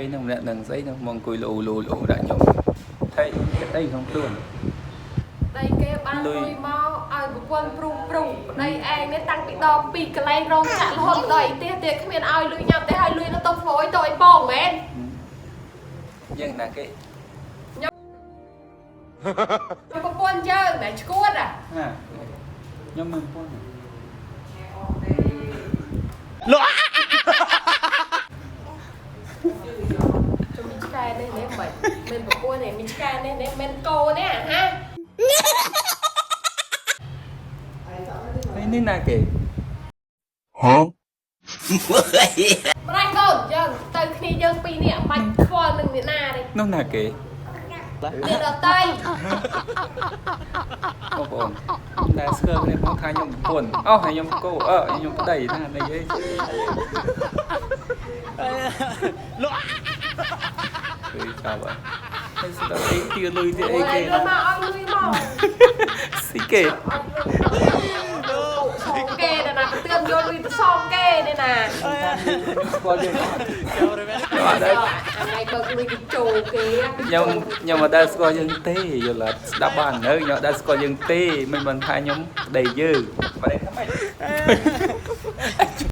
ពេលហ្នឹងម្នាក់នឹងស្អីហ្នឹងមកអង្គុយលោលោលោដាក់ខ្ញុំថៃគិតអីក្នុងខ្លួន ដីគេបានលុយមកឲ្យប្រពន្ធព្រុសព្រុសប្តីឯងនេះតាំងពីដងពីកន្លែងរោងចក្ររហូតដល់ឯផ្ទះទៀតគ្មានឲ្យលុយញ៉ាំទេឲ្យលុយនៅទៅធ្វើឲ្យទៅឲ្យបងមែន យើងណាគេ ប្រពន្ធយើងណែឈួតអា ហាខ្ញុំមិនពន្ធ ជុំឆ្កែនេះនេះមិនមិនប្រពន្ធនេះមានឆ្កែនេះនេះមិនកោនេះអាហា ហើយនេះណាគេ Huh? ម្ដាយកូនយើងទៅគ្នាយើងពីរនាក់បាច់ខ្វល់នឹងអ្នកណាទេ នោះណាគេ អ្នកដតី បងប្អូនតែស្គាល់គ្នាផងថាខ្ញុំប្រពន្ធអូហើយខ្ញុំគោអឺខ្ញុំប្តីណានេះអីគឺចាប់ហើយស្ដាប់អីទាលុយទៀតអីគេ លុយមកឲ្យលុយមក ស៊ីគេ សងគេណាណាទឿនយកលុយទៅសងគេនេះណា ស្គាល់យើងអត់ខ្ញុំអត់ដែល អាថ្ងៃបើកលុយគេចូលគេ ខ្ញុំខ្ញុំអត់ដែលស្គាល់យើងទេយល់អត់ស្ដាប់បាននៅខ្ញុំអត់ដែលស្គាល់យើងទេមិនបានថាខ្ញុំប្តីយើងប្តីថាម៉េច